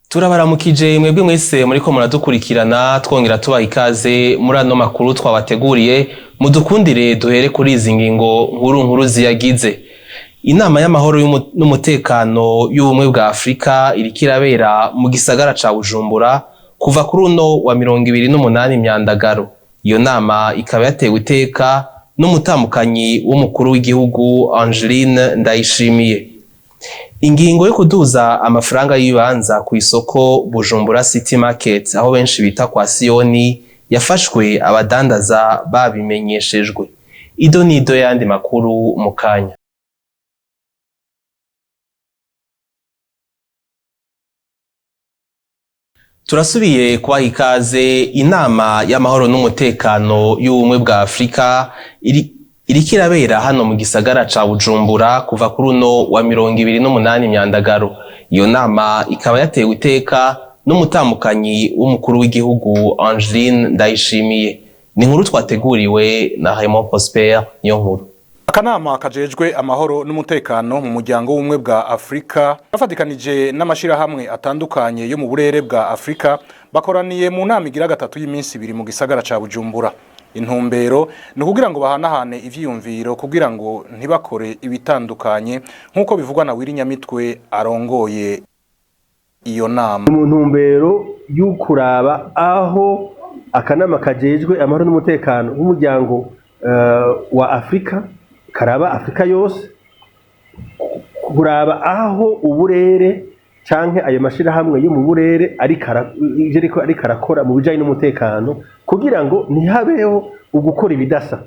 Turabaramukije mwebwe mwese muriko muradukurikirana, twongera tubaha ikaze muri ano makuru twabateguriye. Mudukundire duhere kuri izi ngingo nkuru nkuru ziyagize. Inama y'amahoro n'umutekano y'ubumwe bwa Afurika iriko irabera mu gisagara ca Bujumbura kuva kuri uno wa 28 Myandagaro. Iyo nama ikaba yatewe iteka n'umutambukanyi w'umukuru w'igihugu Angeline Ndayishimiye. Ingingo yo kuduza amafaranga y'ibibanza ku isoko Bujumbura City Market, aho benshi bita kwa Siyoni, yafashwe abadandaza babimenyeshejwe. Ido nido y'andi makuru mu kanya. Turasubiye kubaha ikaze. Inama y'amahoro n'umutekano y'ubumwe bwa Afurika iriko irabera hano mu gisagara ca Bujumbura kuva kuri uno wa 28 Myandagaro. Iyo nama ikaba yatewe iteka n'umutambukanyi w'umukuru w'igihugu Angeline Ndayishimiye. Ni inkuru twateguriwe na Raymond Prosper niyo nkuru. Akanama kajejwe amahoro n'umutekano mu muryango w'ubumwe bwa Afurika bafatikanije n'amashirahamwe atandukanye yo mu burere bwa Afurika bakoraniye mu nama igira gatatu y'iminsi 2 mu gisagara ca Bujumbura. Intumbero ni ukugira ngo bahanahane ivyiyumviro kugira ngo ntibakore ibitandukanye, nk'uko bivugwa na Willy Nyamitwe arongoye iyo nama. Mu ntumbero y'ukuraba aho akanama kajejwe amahoro n'umutekano w'umuryango wa Afurika karaba Afurika yose, kuraba aho uburere canke ayo mashirahamwe yo mu burere ariko arakora mu bijanye n'umutekano, kugira ngo ntihabeho ugukora ibidasa,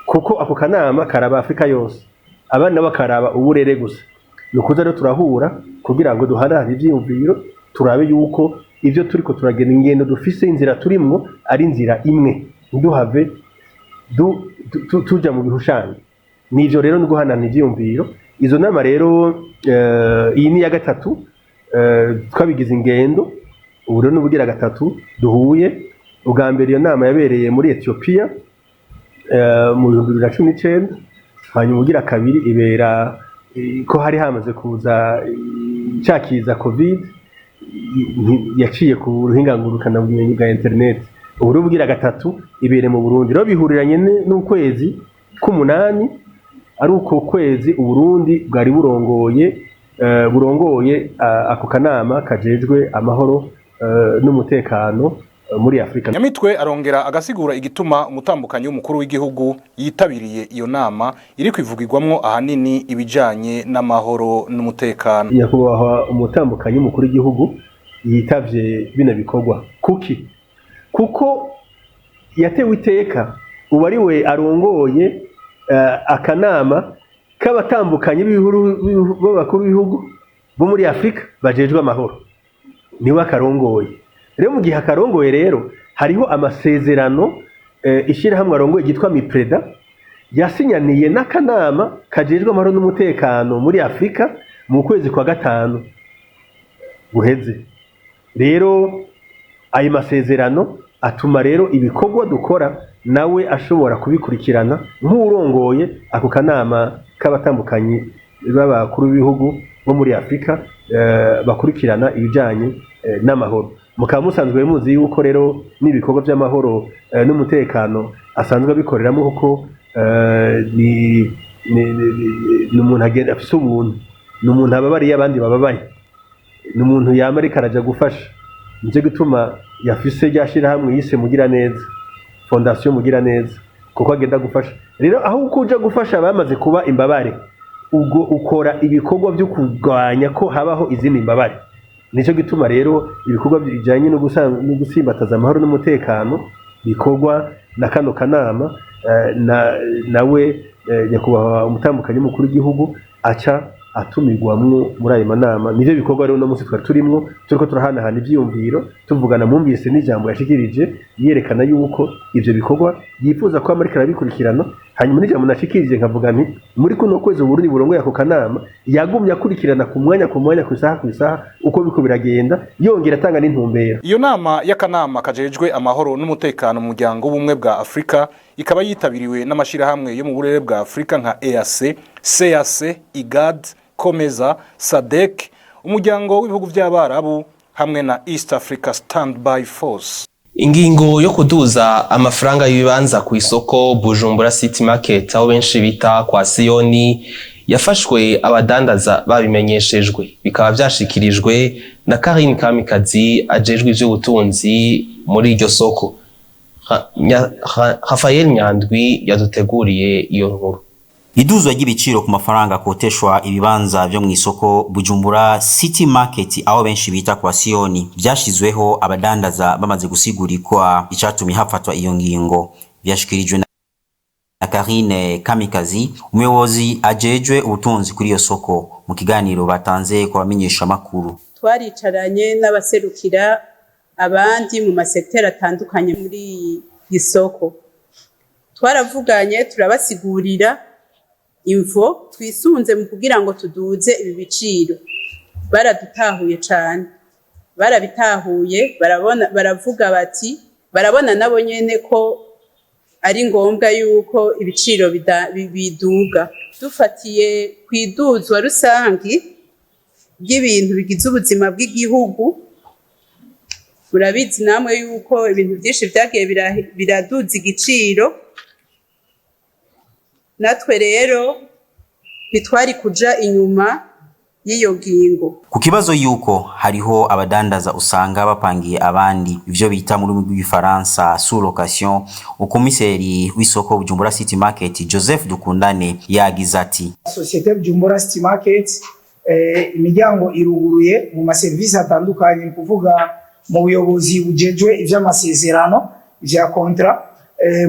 kuko ako kanama karaba Afurika yose, abana bakaraba uburere gusa. Ni ukuza rero turahura kugira ngo duhanahane ivyiyumviro, turabe yuko ivyo turiko turagenda, ingendo dufise, inzira turimwo ari inzira imwe, ntiduhave tuja mu bihushanyo. Nivyo rero ni guhanahana ivyiyumviro. Izo nama rero, iyi ni iya gatatu, twabigize ingendo. Ubu rero n'ubugira gatatu duhuye. Ubwa mbere iyo nama yabereye muri Ethiopia mu 2019, hanyuma ubugira kabiri ibera ko hari hamaze kuza cakiza Covid, yaciye ku ruhinga ngurukanabumenyi bwa internet. Ubu rero ubugira gatatu ibere mu Burundi. Rero bihuriranye n'ukwezi k'umunani, ari uko kwezi Uburundi bwari burongoye ako kanama kajejwe amahoro n'umutekano muri Afurika. Nyamitwe arongera agasigura igituma umutambukanyi w'umukuru w'igihugu yitabiriye iyo nama iri kwivugirwamwo ahanini ibijanye n'amahoro n'umutekano. Nyakubahwa umutambukanyi w'umukuru w'igihugu yitavye bino bikorwa kuki? Kuko yatewe iteka, ubu ari we arongoye akanama k'abatambukanyi b'abakuru b'ibihugu bo muri Afurika bajejwe amahoro, niwe akarongoye. Rero mu gihe akarongoye rero hariho amasezerano ishirahamwe arongoye ryitwa MIPREDA yasinyaniye n'akanama kajejwe amahoro n'umutekano muri Afurika mu kwezi kwa gatanu guheze. Rero ayo masezerano atuma rero ibikorwa dukora nawe ashobora kubikurikirana nk'urongoye ako kanama k'abatambukanyi b'abakuru b'ibihugu bo muri Afurika bakurikirana ibijanye n'amahoro. Mukaba musanzwe muzi yuko rero n'ibikorwa by'amahoro n'umutekano asanzwe abikoreramo, kuko ni umuntu agenda afise ubuntu, ni umuntu ababariye abandi bababaye, ni umuntu yama ariko araja gufasha. Nico gituma yafise rya shirahamwe yise Mugiraneza, Fondation Mugiraneza, kuko agenda gufasha. Rero aho uko uja gufasha abamaze kuba imbabare, ubwo ukora ibikorwa byo kurwanya ko habaho izindi mbabare. Nico gituma rero ibikorwa bijanye no gusimbataza amahoro n'umutekano bikorwa na kano kanama, nawe nyakubahwa umutambukanyi mukuru w'igihugu aca atumirwamwo muri ayo manama. Nivyo bikorwa rero uno munsi twari turimwo, turiko turahanahana ivyiyumviro, tuvugana. Mwumvise n'ijambo yashikirije yerekana yuko ivyo bikorwa yifuza ko ariko arabikurikirana. Hanyuma n'ijambo nashikirije nkavuga nti muri kuno kwezi Uburundi burongoye ako kanama, yagumye akurikirana ku mwanya ku mwanya, ku isaha ku isaha, uko biriko biragenda, yongera atanga n'intumbero. Iyo nama y'akanama kajejwe amahoro n'umutekano mu muryango w'ubumwe bwa Afurika ikaba yitabiriwe n'amashirahamwe yo mu burere bwa Afurika nka EAC, CAC, IGAD, COMESA, SADC, Umuryango w'ibihugu vy'Abarabu hamwe na East Africa Standby Force. Ingingo yo kuduza amafaranga y'ibibanza ku isoko Bujumbura City Market, aho benshi bita kwa Siyoni, yafashwe abadandaza babimenyeshejwe. Bikaba vyashikirijwe na Karine Kamikazi ajejwe ivy'ubutunzi muri iryo soko. Rafael Nyandwi yaduteguriye iyo nkuru. Iduzwa ry'ibiciro ku mafaranga akoteshwa ibibanza vyo mu isoko Bujumbura City Market, aho benshi bita kwa Siyoni, vyashizweho abadandaza bamaze gusigurikwa icatumye hafatwa iyo ngingo. Vyashikirijwe na Karine Kamikazi, umuyobozi ajejwe ubutunzi kuri iyo soko, mu kiganiro batanze ku bamenyeshamakuru. Twaricaranye n'abaserukira abandi mu masekiteri atandukanye muri iyi soko, twaravuganye, turabasigurira imvo twisunze mu kugira ngo tuduze ibi biciro. Baradutahuye cane, barabitahuye, barabona, baravuga bati barabona nabo nyene ko ari ngombwa yuko ibiciro biduga dufatiye ku iduzwa rusangi ry'ibintu bigize ubuzima bw'igihugu. Murabizi namwe yuko ibintu byinshi vyagiye biraduza igiciro. Natwe rero ntitwari kuja inyuma y'iyo ngingo. Ku kibazo yuko hariho abadandaza usanga bapangiye abandi, ivyo bita mu rurimi rw'igifaransa sous location, ukomiseri w'isoko Bujumbura City Market, Joseph Dukundane, yagize ati: Sosiyete Bujumbura City Market, imiryango iruguruye mu maserivisi atandukanye, ni kuvuga mu buyobozi bujejwe ivy'amasezerano vya contrat,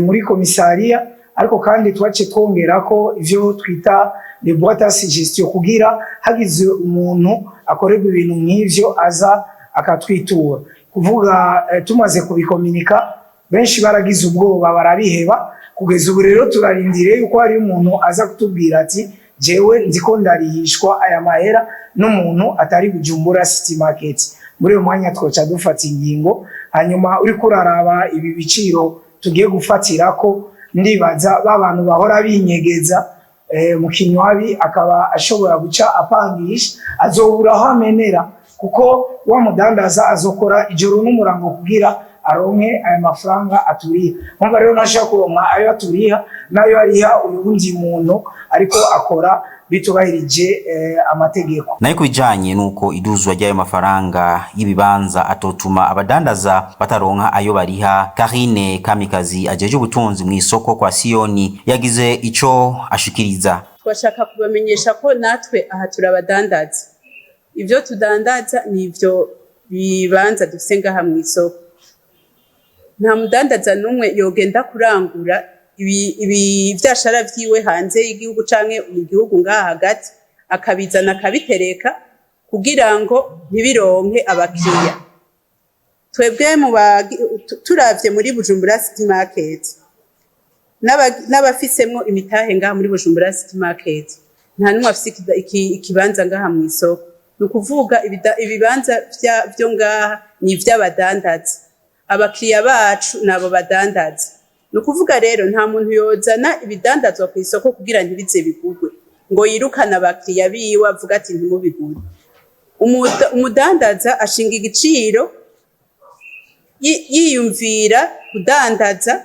muri komisariya, ariko kandi twace twongera ko ivyo twita les boîtes à suggestion, kugira hagize umuntu akorerwa ibintu nk'ivyo aza akatwitura. Kuvuga tumaze kubikominika, benshi baragize ubwoba barabiheba. Kugeza ubu rero turarindiriye yuko hari umuntu aza kutubwira ati: "Jewe nziko ndarihishwa aya mahera n'umuntu atari Bujumbura City Market." Muri uyu mwanya twoca dufata ingingo. Hanyuma uriko uraraba ibi biciro tugiye gufatirako, ndibaza ba bantu bahora binyegeza mu kinywabi akaba ashobora guca apangisha, azobura aho amenera, kuko wa mudandaza azokora ijoro n'umurango kugira aronke aya mafaranga aturiha. Nkumva rero ntashobora kuronka ayo aturiha n'ayo ariha uyundi muntu ariko akora bitubahirije amategeko. Nayo ku bijanye n'uko iduzwa ry'ayo mafaranga y'ibibanza atotuma abadandaza bataronka ayo bariha, Karine Kamikazi ajeje ubutunzi mu isoko kwa Siyoni yagize ico ashikiriza. Twashaka kubamenyesha ko natwe aha turabadandaza. Ibyo tudandaza ni ibyo bibanza dufise ngaha mu isoko. Nta mudandaza n'umwe yogenda kurangura ibi vyashara vyiwe hanze y'igihugu canke mu gihugu ngaha hagati, akabizana akabitereka kugira ngo ntibironke abakiriya. Twebwe turavye muri Bujumbura City Market n'abafisemwo imitahe ngaha muri Bujumbura City Market, nta n'umwe afise ikibanza ngaha mu isoko. Ni ukuvuga ibibanza vyo ngaha ni ivy'abadandaza, abakiriya bacu ni abo badandaza. Ni ukuvuga rero nta muntu yozana ibidandazwa ku isoko kugira ntibize bigurwe ngo yirukane abakiriya biwe avuga ati: "Ntimubigure." Umudandaza ashinga igiciro yiyumvira kudandaza,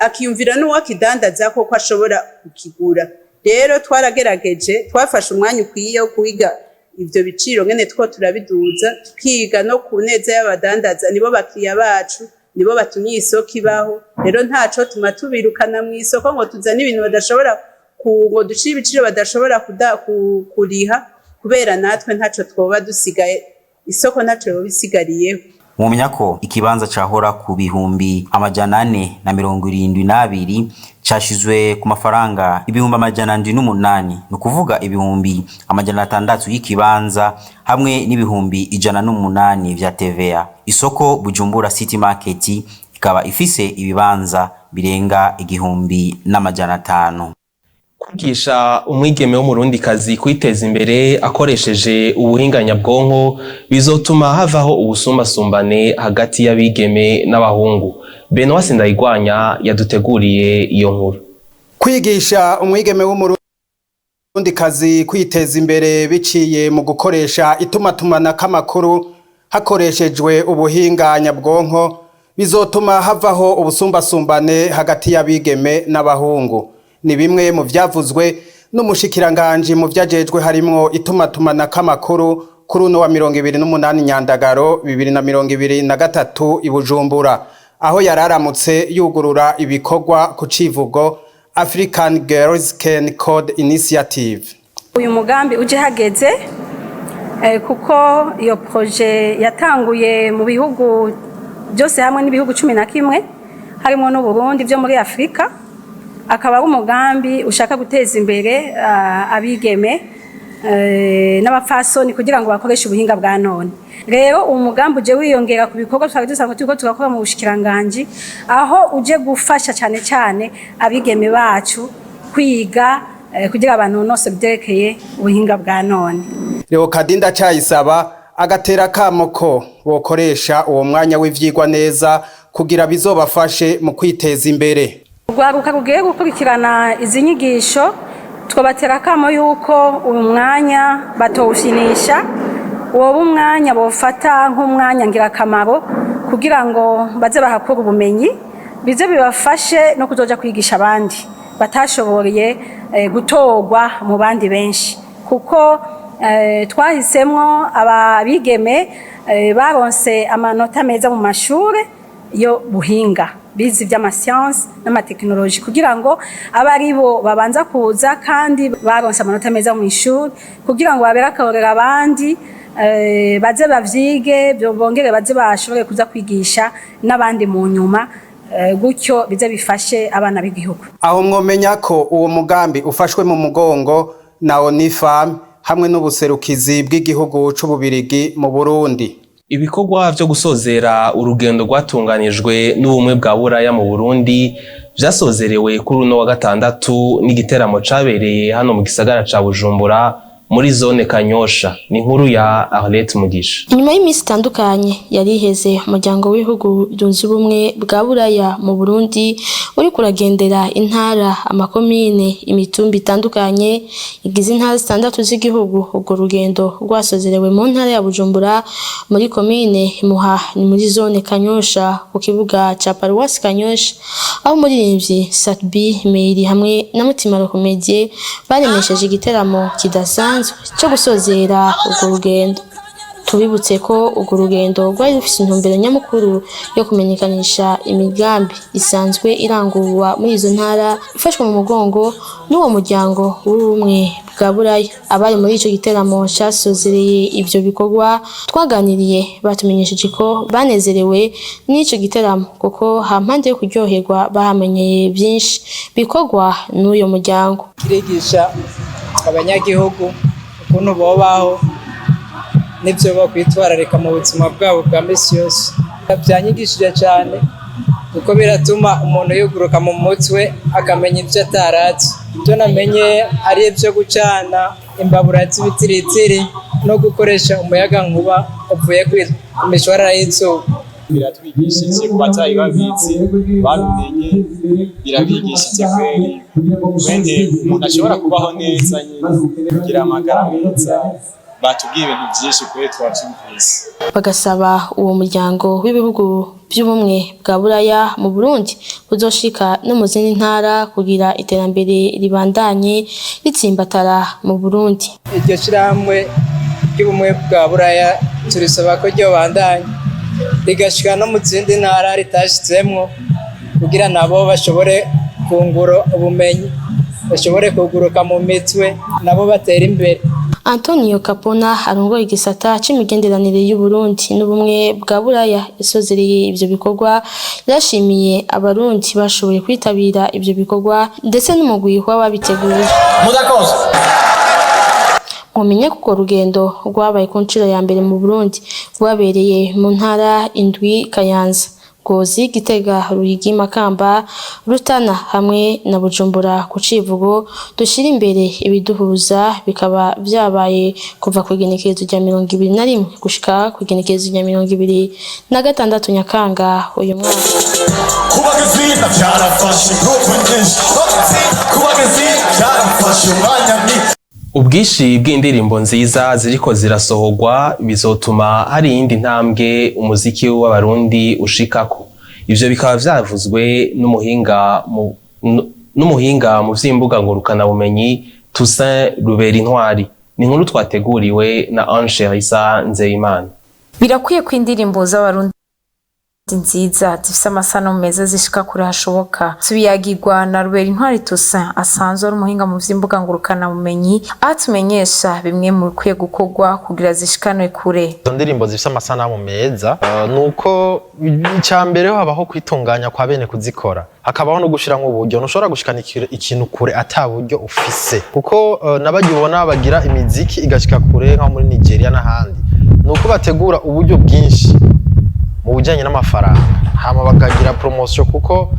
akiyumvira n'uwakidandaza koko ashobora kukigura. Rero twaragerageje, twafashe umwanya ukwiye wo kwiga ivyo biciro ngene two turabiduza, tukiga no ku neza y'abadandaza. Nibo bakiriya bacu, nibo batumye isoko ibaho. Rero ntaco tuma tubirukana mu isoko ngo tuzane ibintu badashobora ngo ducire ibiciro badashobora kuriha, kubera natwe ntaco twoba dusigaye, isoko ntaco yoba isigariyeho. Mwomenya ko ikibanza cahora ku 472,000 cashizwe ku mafaranga 708,000, ni ukuvuga 600,000 y'ikibanza hamwe n'108,000 vya TVA. Isoko Bujumbura City Market ikaba ifise ibibanza birenga 1,500. Kwigisha umwigeme w'umurundikazi kwiteza imbere akoresheje ubuhinga nyabwonko bizotuma havaho ubusumbasumbane hagati y'abigeme n'abahungu. Benoit Sindayigwanya yaduteguriye iyo nkuru. Kwigisha umwigeme Kazi kwiteza imbere biciye mu gukoresha itumatumanako amakuru hakoreshejwe ubuhinga nyabwonko bizotuma havaho ubusumbasumbane hagati y'abigeme n'abahungu. Ni bimwe mu vyavuzwe n'umushikiranganji mu vyajejwe harimwo itumatumanako amakuru kuri uno wa 28 Nyandagaro 2023 i Bujumbura, aho yararamutse yugurura ibikorwa ku civugo African Girls Can Code Initiative. Uyu mugambi uje hageze kuko iyo projet yatanguye mu bihugu byose hamwe n'ibihugu 11 harimo n'Uburundi byo muri Afurika, akaba ari umugambi ushaka guteza imbere abigeme n'abapfasoni kugira ngo bakoreshe ubuhinga bwa none. Rero uwo mugambi uje wiyongera ku bikorwa twari dusanzwe turiko turakora mu bushikiranganji, aho uje gufasha cyane cyane abigeme bacu kwiga kugira abantu nose byerekeye ubuhinga bwa none. Leokadi Ndacayisaba agatera kamo ko bokoresha uwo mwanya w'ivyigwa neza kugira bizobafashe mu kwiteza imbere. Urwaruka rugiye gukurikirana izi nyigisho, twabatera akamo yuko uyu mwanya batowushinisha, woba umwanya bofata nk'umwanya ngirakamaro kugira ngo baze bahakure ubumenyi, bize bibafashe no kuzoja kwigisha abandi batashoboye gutorwa mu bandi benshi, kuko twahisemwo ababigeme baronse amanota meza mu mashure yo buhinga, bize iby'amasiyansi n'amatekinoloji, kugira ngo abe ari bo babanza kuza kandi baronse amanota meza mu ishuri, kugira ngo babere akarorero abandi, baze bavyige, bongere baze bashobore kuza kwigisha n'abandi mu nyuma, gutyo bize bifashe abana b'igihugu. Aho mwomenya ko uwo mugambi ufashwe mu mugongo na ONIFAM hamwe n'ubuserukizi bw'igihugu c'Ububirigi mu Burundi. Ibikorwa vyo gusozera urugendo rwatunganijwe n'Ubumwe bwa Buraya mu Burundi vyasozerewe kuri uno wa gatandatu n'igiteramo cabereye hano mu gisagara ca Bujumbura muri zone Kanyosha. Ni inkuru ya Arlette Mugisha. Inyuma y'iminsi itandukanye yari iheze umuryango w'ibihugu byunze ubumwe bwa Buraya mu Burundi uriko uragendera intara, amakomine, imitumba itandukanye igize intara zitandatu z'igihugu, urwo rugendo rwasozerewe mu ntara ya Bujumbura muri komine Muha, ni muri zone Kanyosha ku kibuga ca Paruwasi Kanyosha, aho umuririmbyi Satbi Meiri hamwe na Mutima Rokomedie baremesheje igiteramo kidasanzwe cyo gusozera urwo rugendo. Tubibutse ko urwo rugendo rwari rufise intumbero nyamukuru yo kumenyekanisha imigambi isanzwe irangurwa muri izo ntara ifashwe mu mugongo n'uwo muryango w'Ubumwe bwa Buraya. Abari muri ico giteramo casozereye ivyo bikorwa twaganiriye batumenyesheje ko banezerewe n'ico giteramo, kuko hampande yo kuryoherwa bahamenyeye byinshi bikorwa n'uyo muryango. Kirigisha abanyagihugu ukuntu bobaho n'ibyo bokwitwararika mu buzima bwabo bwa misi yose. Byanyigishije cyane kuko biratuma umuntu yuguruka mu mutwe akamenya ibyo atarazi. Ibyo namenye ari ibyo gucana imbabura z'ibitiritiri no gukoresha umuyaga nkuba uvuye ku mishwarara y'izuba. Biratwigishije ku batari babizi babimenye, birabigishije kweri wende umuntu ashobora kubaho neza nyine, kugira amagara meza. Batubwiye ibintu byinshi kweri twavyumvise. Bagasaba uwo muryango w'ibihugu by'Ubumwe bwa Buraya mu Burundi kuzoshika no mu zindi ntara kugira iterambere ribandanye ritsimbatara mu Burundi. Iryo shirahamwe ry'Ubumwe bwa Buraya turisaba ko ryobandanya rigashika no mu zindi ntara ritashitsemwo, kugira nabo bashobore kungura ubumenyi, bashobore kuguruka mu mitwe, nabo batera imbere. Antonio Capona arongoye igisata c'imigenderanire y'u Burundi n'Ubumwe bwa Buraya yasozereye ivyo bikorwa, yarashimiye Abarundi bashoboye kwitabira ivyo bikorwa ndetse n'umugwi w'ababiteguye. Mumenye ko urwo rugendo rwabaye ku nshuro ya mbere mu Burundi, rwabereye mu ntara indwi: Kayanza, Ngozi, Gitega, Ruyigi, Makamba, Rutana hamwe na Bujumbura, ku civugo "Dushire imbere ibiduhuza", bikaba vyabaye kuva ku igenekerezo rya 21 gushika ku igenekerezo rya 26 Nyakanga uyu mwaka. Kubaka izina byarafashe ingufu nyinshi, kubaka izina byarafashe umwanya mwinshi. Ubwinshi bw'indirimbo nziza ziriko zirasohorwa bizotuma hari iyindi ntambwe umuziki w'Abarundi ushikako. Ivyo bikaba vyavuzwe n'umuhinga mu vy'imbuga ngurukanabumenyi Toussaint Ruberintwari. Ni inkuru twateguriwe na Ange Cherissa Nzeyimana. Birakwiye ko indirimbo z'Abarundi nziza zifise amasanamu meza zishika kure hashoboka. Tubiyagirwa na Ruberintwari Toussaint, asanzwe ari umuhinga mu vy'imbuga ngurukanabumenyi, aho atumenyesha bimwe mu bikwiye gukorwa kugira zishikanwe kure. Izo ndirimbo zifise amasanamu meza, nuko icya mbere habaho kwitunganya kwa bene kuzikora, hakabaho no gushiramwo uburyo. Ntushobora gushikana ikintu kure ata buryo ufise, kuko n'abarya ubona bagira imiziki igashika kure nko muri Nigeria n'ahandi, nuko bategura uburyo bwinshi mu bijanye n'amafaranga, hama bakagira promotion, kuko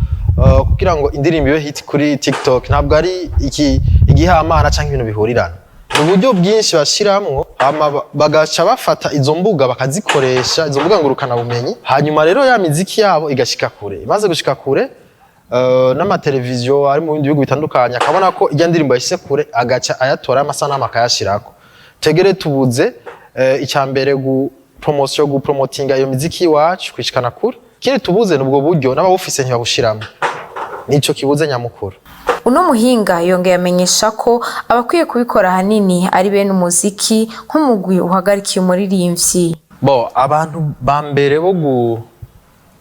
kugira ngo indirimbo ibe hit kuri TikTok ntabwo ari iki igihamana canke ibintu bihurirana, ni uburyo bwinshi bashiramwo, hama bagaca bafata izo mbuga bakazikoresha, izo mbuga ngurukanabumenyi. Hanyuma rero ya miziki yabo igashika kure. Imaze gushika kure, n'amateleviziyo ari mu bindi bihugu bitandukanye akabona ko irya ndirimbo yashyize kure, agaca ayatora amasanamu akayashirako. Tegere tubuze icya mbere gu promotion, gu promotinga iyo miziki iwacu kwishikana kure. Ikindi tubuze ni ubwo buryo, n'abawufise ntibabushiramwo, nico kibuze nyamukuru. Uno muhinga yongeye amenyesha ko abakwiye kubikora ahanini ari bene umuziki, nk'umugwi uhagarikiye umuririmbyi. Bo abantu ba mbere bo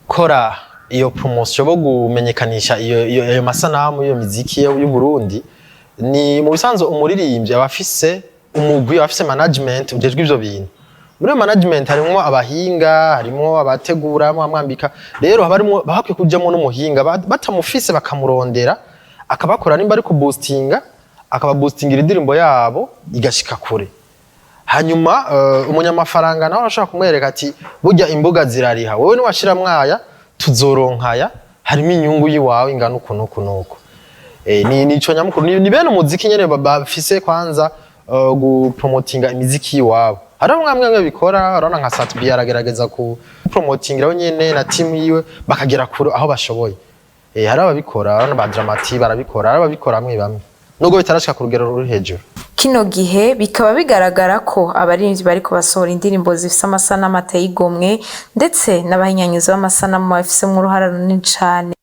gukora iyo promotion, bo kumenyekanisha iyo ayo masanamu iyo miziki y'u Burundi, ni mu bisanzwe umuririmbyi aba afise umugwi, aba afise management ujejwe ivyo bintu. Muri iyo management harimwo abahinga, harimwo abategura, amwambika. Rero haba harimwo bakwiye kujamwo n'umuhinga. Batamufise bakamurondera akabakora, nimba ari kuboostinga akababoostingira indirimbo yabo igashika kure. Hanyuma umunyamafaranga nawe arashobora kumwereka ati: "Burya imbuga zirariha, wowe niwashira mwaya tuzoronkaya, harimo inyungu yiwawe ingana uku nuku nuku." Ni nico nyamukuru, ni bene umuziki nyene bafise kwanza gupromotinga imiziki yiwabo. Hariho mwamwe bamwe bikora, urabona nka Sat-B aragerageza ku promotinga we nyene na team yiwe bakagera kure aho bashoboye. Hari ababikora, urabona ba Dramati barabikora, hari ababikora bamwe bamwe nubwo bitarashika ku rugero ruri hejuru. Kino gihe bikaba bigaragara ko abaririmbyi bariko basohora indirimbo zifise amasanamu ateye igomwe, ndetse n'abahinyanyuzi b'amasanamu bafisemwo uruhara runini cane.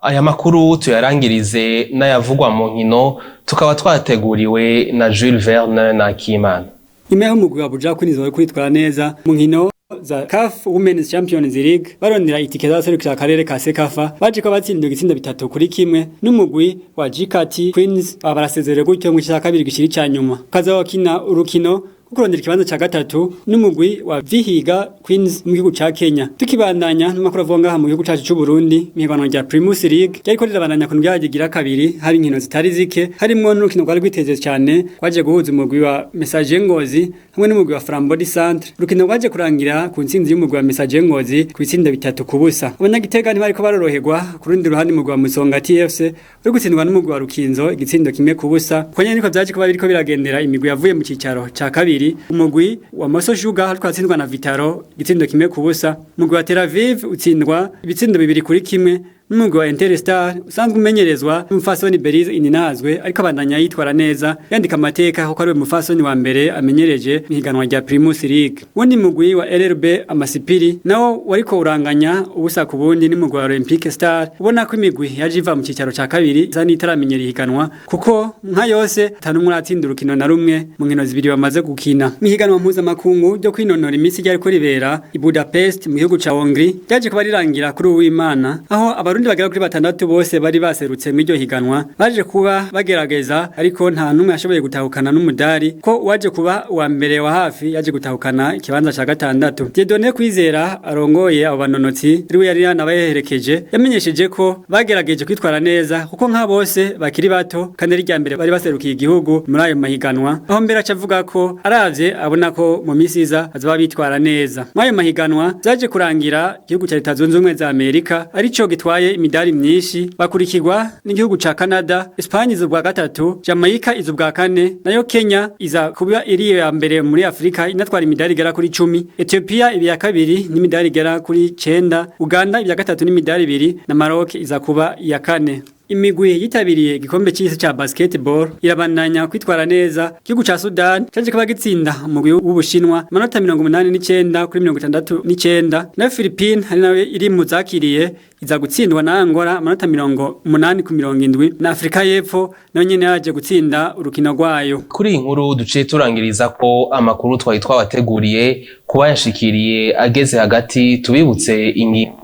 Aya makuru tuyarangirize n'ayavugwa mu nkino, tukaba twateguriwe na Jules Verne na Kimana. Nyuma y'aho umugwi wa Buja Queens wari kwitwara neza mu nkino za CAF Women's Champions League barondera itike z'abaserukira akarere ka CECAFA, baje ko batsindiwe igitsinda 3-1 n'umugwi wa GKT Queens, baba barasezerewe gutyo mu cya kabiri gishiri ca nyuma. Kaza wakina urukino kurondera ikibanza ca gatatu n'umugwi wa Vihiga Queens mu gihugu ca Kenya. Tukibandanya n'amakuru avuga ngaha mu gihugu cacu c'u Burundi, mihiganwa rya Primus League ryariko rirabandanya ku ndwi igira kabiri, hari inkino zitari zike, harimwo n'urukino rwari rwiteze cyane rwaje guhuza umugwi wa Messager Ngozi hamwe n'umugwi wa Flambeau du Centre. Urukino rwaje kurangira ku ntsinzi y'umugwi wa Messager Ngozi ku bitsinda 3-0. Abanyagitega ntibariko baroroherwa. Ku rundi ruhande, umugwi wa Musonga TFC uri gutsindwa n'umugwi wa Rukinzo igitsindo 1-0. Kwenye niko vyaje kuba biriko biragendera imigwi yavuye mu cicaro ca kabiri. Umugwi wa Moso Sugar hariko atsindwa na Vitaro igitsindo 1-0. Umugwi wa Tel Aviv utsindwa ibitsindo 2-1 n'umugwi wa Interstar usanzwe umenyerezwa n'umufasoni Berize Ininazwe, ariko abandanya yitwara neza, yandika amateka kuko ari we mufasoni wa mbere amenyereje mu higanwa rya Primus League. Wundi mugwi wa LRB Amasipiri nawo wariko uranganya 0-0 n'umugwi wa Olympique Star. Ubona ko imigwi yaje iva mu cicaro ca kabiri isa n'itaramenyera ihiganwa, kuko nka yose atanumwe uratsinda urukino na rumwe mu nkino zibiri bamaze gukina. Mu higanwa mpuzamakungu ryo kwinonora imitsi ryariko ribera i Budapest mu gihugu ca Hongrie, ryaje kuba rirangira kuri uw'Imana, aho Abarundi bagera kuri batandatu bose bari baserutse muri iryo higanwa baje kuba bagerageza, ariko nta numwe yashoboye gutahukana n'umudari, ko waje kuba uwa mbere wa hafi yaje gutahukana ikibanza ca gatandatu. Dieudonné Kwizera arongoye abo banonotsi, ariwe yari yanabaherekeje, yamenyesheje ko bagerageje kwitwara neza, kuko nka bose bakiri bato kandi ari irya mbere bari baserukiye igihugu muri ayo mahiganwa, aho mbere aca avuga ko aravye abona ko mu misi iza bazoba bitwara neza. Muri ayo mahiganwa vyaje kurangira igihugu ca Leta Zunze Ubumwe za Amerika arico gitwaye imidari myinshi, bakurikirwa n'igihugu ca Canada, Espagne iza ubwa gatatu, Jamaica iza ubwa kane, nayo Kenya iza kuba iri iya mbere muri Afrika inatwara imidari igera kuri 10, Ethiopia iba iya kabiri n'imidari igera kuri 9, Uganda iba iya gatatu n'imidari ibiri, na Maroc iza kuba iya kane. Imigwi yitabiriye igikombe c'isi ca basketball irabandanya kwitwara neza. Igihugu ca Sudan caje kuba gitsinda umugwi w'Ubushinwa amanota 89 kuri 69, na Philippines ari nawe iri mu zakiriye iza gutsindwa na Angola amanota 80 ku 70, na Afrika y'Epfo nayo nyene yaje gutsinda urukino rwayo. Kuri iyi nkuru duciye turangiriza ko amakuru twari twabateguriye. Kuba yashikiriye ageze hagati, tubibutse ingingo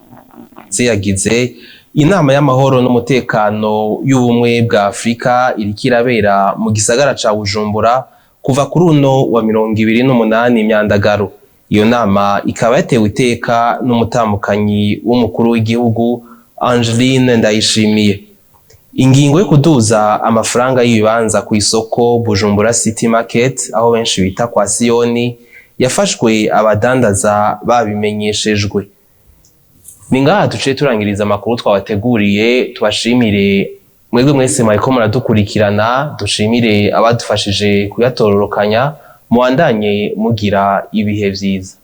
ziyagize. Inama y'amahoro n'umutekano y'ubumwe bwa Afurika iriko irabera mu gisagara ca Bujumbura kuva kuri uno wa 28 Myandagaro. Iyo nama ikaba yatewe iteka n'umutamukanyi w'umukuru w'igihugu Angeline Ndayishimiye. Ingingo yo kuduza amafaranga y'ibibanza ku isoko Bujumbura City Market, aho benshi bita kwa Siyoni, yafashwe abadandaza babimenyeshejwe. Ni ngaha duciye turangiriza amakuru twabateguriye. Tubashimire mwebwe mwese mwariko muradukurikirana, dushimire abadufashije kuyatororokanya. Muwandanye mugira ibihe vyiza.